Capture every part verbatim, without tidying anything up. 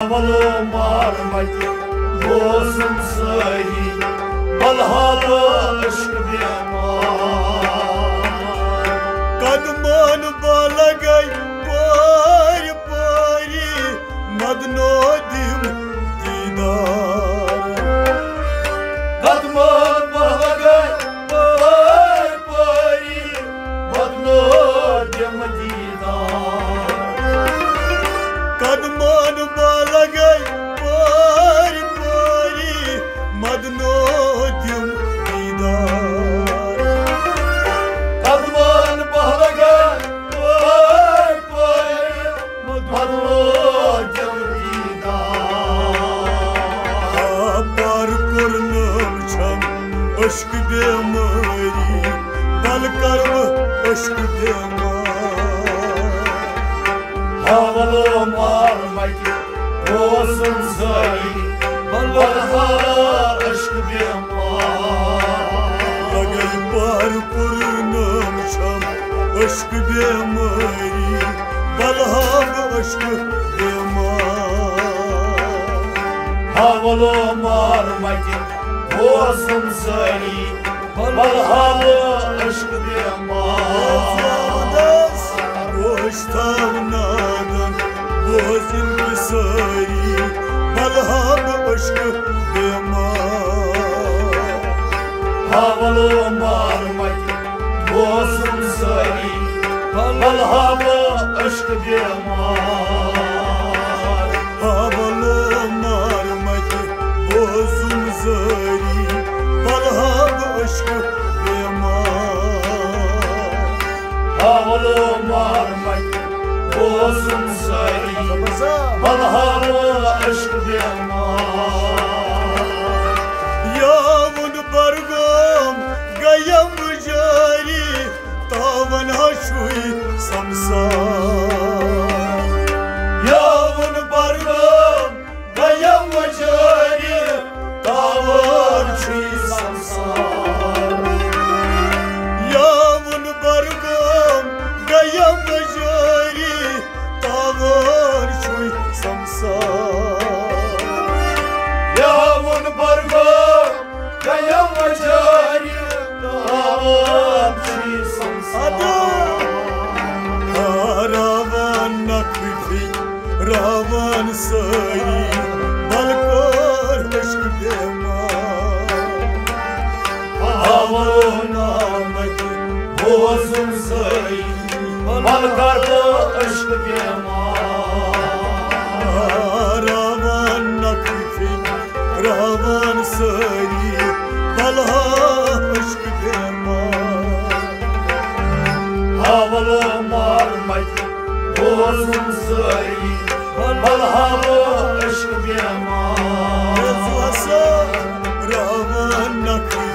ولو مار متہِ بوزُم سٲری، بلہا بہٕ عشق بیمار۔ قدمان بہٕ لگے پٲرۍ پٲری، مدنو دِم دیدار۔ قدمان بہٕ لگے پٲرۍ پٲری، مدنو دِم دیدار۔ قدمان بہٕ لگے پٲرۍ پٲری، مدنو دِم دیدار۔ قدمان بہٕ لگے پٲرۍ پٲرۍ، مدنو دِم دیدار۔ آ، پر کوٚرنم چھم عشق بیمٲری، بل کرم عشق بیمار۔ حوالو مار متہِ بوزُم سٲری، بلہا عشق بیمار۔ لگے پر کوٚرنم چھم عشق بیمٲری، بلہا بہٕ عشق بیمار۔ حوالو مار متہِ بوزُم سٲری، بلہا بہٕ عشق بیمار۔ گوش تھاو نادن بوزن سٲری، بلہا بہٕ عشق بیمار۔ حوالو مار متہِ بوزُم سٲری، بلہا بہٕ عشق بیمار۔ حوالو مار متہِ بوزُم سٲری، بلہا بہٕ عشق بیمار۔ حوالو مار متہِ بوزُم سٲری، بلہا بہٕ عشق بیمار۔ یاوُن برگوم گیم جٲری، تاون ہا چھُے سمسار۔ یاوُن برگوم گیم جٲری، تاون چھُے سمسار۔ یاوُن برگوم گیم جٲری، تاون چھُے سمسار۔ یاوُن برگوم گیم جٲری، تاون چھُے سمسار۔ راوان نکھٕ راوان سٲری، بل کر عشق بیمار۔ حوالو مار متہِ بوزُم سٲری، بل کر عشق بیمار۔ راوان نکھٕ راوان سٲری، بلہا عشق بیمار۔ حوالو مار متہِ بوزُم سٲری، بلہا بہٕ عشق بیمار۔ راوان نکھٕ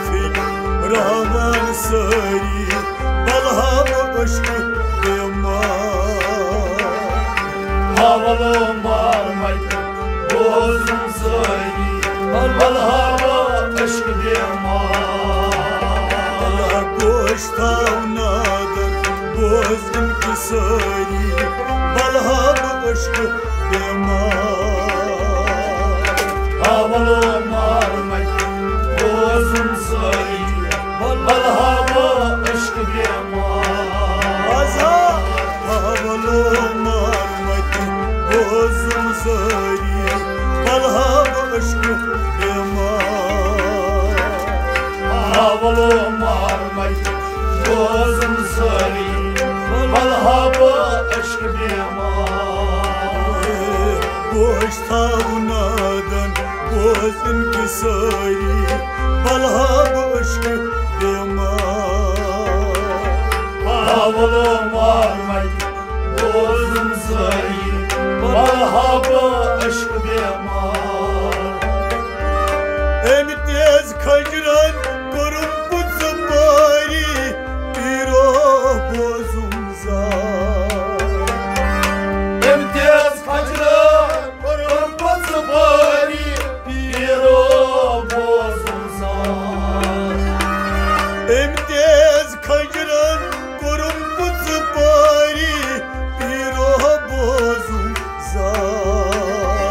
راوان سٲری، بلہا بہٕ عشق بیمار۔ حوالو مار متہِ بوزُم سٲری، بلہا بہٕ عشق بیمار۔ گوش تھاو نادن بوزن سٲری، بلہا بہٕ عشق بیمار۔ حوالو مار متہِ بوزُم سٲری، بلہا بہٕ عشق بیمار۔ حوالو مار متہِ بوزُم سٲری، بلہا بہٕ عشق بیمار۔ حوالو مار متہِ بوزُم سٲری، بلہا بہٕ عشق بیمار۔ گوش تھاو نادن بوزن سٲری، بلہا بہٕ عشق بیمار۔ حوالو مار متہِ بوزُم سٲری، بلہا بہٕ عشق بیمار۔ أمۍ تیز کھجرن کوٚرُم پٕژٕ پٲری، پیٖرو بوزُم زار۔ أمۍ تیز کھجرن کوٚرُم پٕژٕ پٲری، پیٖرو بوزُم زار۔ أمۍ تیز کھجرن کوٚرُم پٕژٕ پٲری، پیٖرو بوزُم زار۔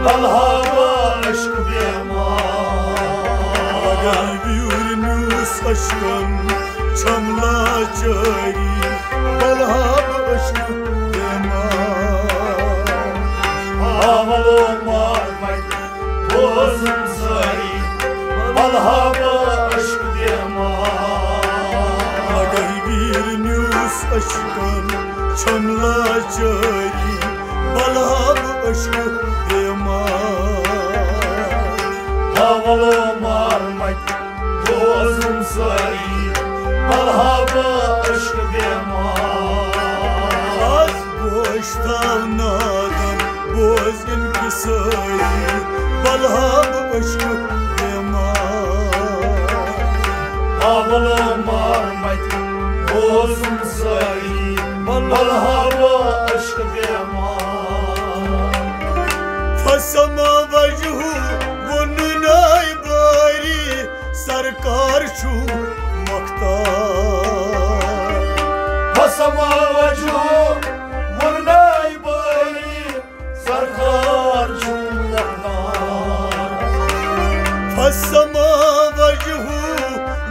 بلہا بہٕ عشق بیمار۔ اگر ویوٗر نیوٗس عشقن چھم لاچٲری، بلہا بہٕ عشق بیمار۔ آولو مار متہِ بوزُم سٲری، بلہا بہٕ عشق بیمار۔ اگر ویٖر نیوٗس عشقن چھم لاچٲری، بلہا بہٕ عشق بیمار۔ آولو مار متہِ بوزُم سٲری، بلہا بہٕ عشق بیمار۔ از گوش تھاو نادن بوز انکسٲری، بلہا بہٕ عشق بیمار۔ آولو مار متہِ بوزُم سٲری، بلہا بہٕ عشق بیمار۔ فسما وجهه ووٚنُن آے بٲری، سرکار چھُم مۄختار۔ فسما وجهه ووٚنُن آے بٲری، سرکار چھُم مۄختار۔ فسما وجهه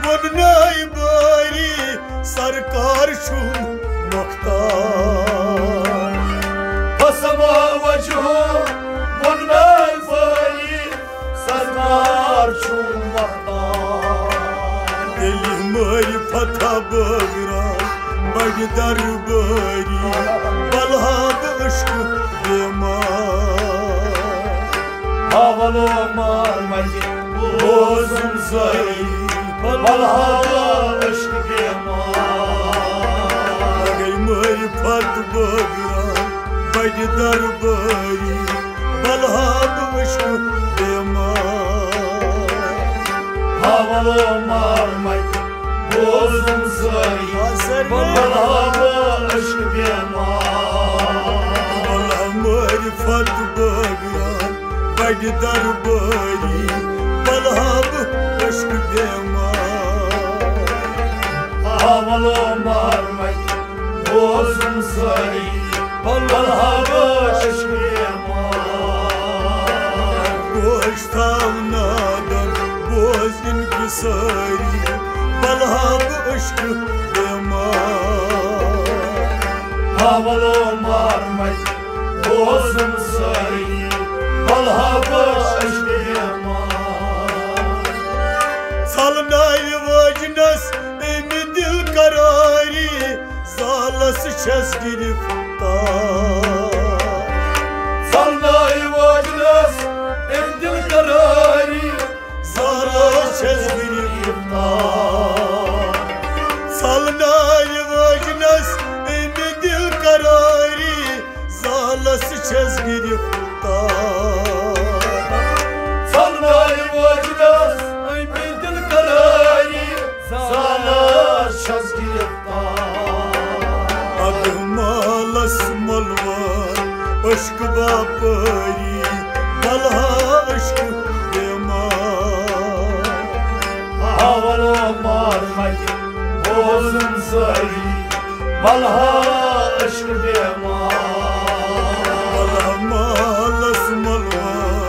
ووٚنُن آے بٲری، سرکار چھُم مۄختار۔ فسما وجهه ووٚنُن آے بٲری، سرکار چھُم مۄختار۔ تیٚلہِ مٲرۍ فتح بٲگراو بڑِ دربٲری، بلہا بہٕ عشق بیمار۔ آولو مار متہِ بوزُم سٲری، بلہا بہٕ عشق بیمار۔ گٔے مٲرۍ فتح بٲگراو بڑِ دربٲری، بلہا بہٕ عشق بیمار۔ آولو مار متہِ بوزُم سٲری، بلہا بہٕ عشق بیمار۔ بلہا مٲرۍ فتح بٲگراو بڑِ دربٲری، بلہا بہٕ عشق بیمار۔ آولو مار متہِ بوزُم سٲری، بلہا بہٕ عشق بیمار۔ گوش تھاو نادن بوز انکسٲری، بلہا بہٕ عشق بیمار۔ آولو مار متہِ بوزُم سٲری، بلہا بہٕ عشق بیمار۔ ژھلناوِ وٲجنس امہِ دِل قرٲری، زالس چھس گرفتار۔ ژھلناوِ وٲجنس امہِ دِل قرٲری، زالس چھس گرفتار۔ ژھلناوِ وٲجنس امہِ دِل قرٲری، زالس چھس گرفتار۔ ژھلناوِ وٲجنس امہِ دِل قرٲری، زالس چھس گرفتار۔ ادٕ مالس ملوان عشق باپٲری، بلہا عشق بیمار۔ آولو مار متہِ بوزُم سٲری، بلہا عشق بیمار۔ بلہا مالس ملوان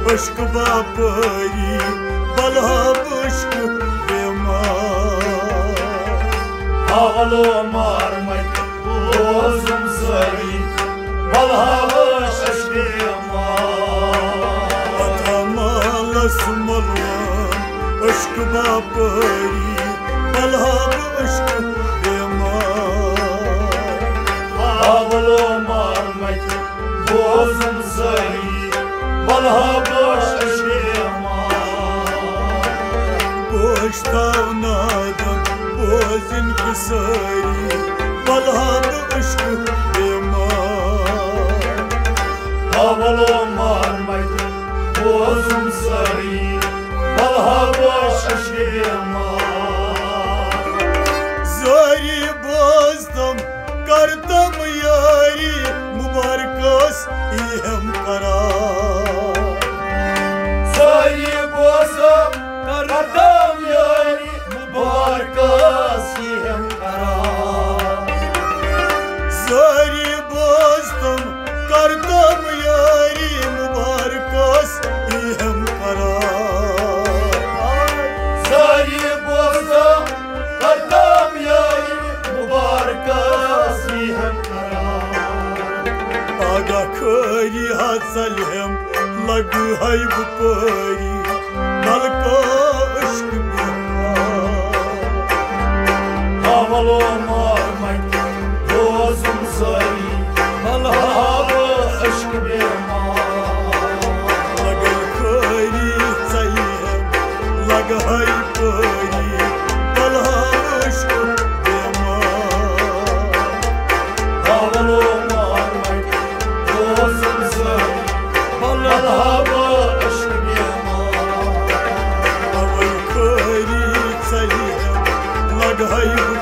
عشق باپٲری، بلہا بہٕ عشق بیمار۔ آولو مار متہِ بوزُم سٲری، بلہا بہٕ عشق بیمار۔ اتھ مالس ملوان عشق باپٲری، بلہا بہٕ عشق بیمار۔ آولو مار متہِ بوزُم سٲری، بلہا بہٕ عشق بیمار۔ گوش تھاو نادن بوز انکسٲری، بلہا بہٕ عشق بیمار۔ آولو مار متہِ بوزُم سٲری، بلہا بہٕ عشق بیمار۔ سٲری بوزتم کرتم یٲری، مبارکس یی ہم قرار۔ سٲری بوزتم کرتم یٲری، مبارکس یی ہم قرار۔ سٲری بوزتم کرتم یٲری، لگہٕ ہاے بہٕ پٲری، بلکہ عشق بیمار۔ ہاولو مار مٹہِ روزُم سٲری، بلہٕ ہا بہٕ عشق بیمار۔ لگے خٲری ژَلہِ ہا، لگہٕ ہاے پٲری، بلہٕ ہا عشق بیمار۔ ہاولو مار مٹہِ روزُم سٲری، بلہٕ ہا بہٕ عشق بیمار۔ اوے خٲری ژَلہِ ہا، لگہٕ ہاے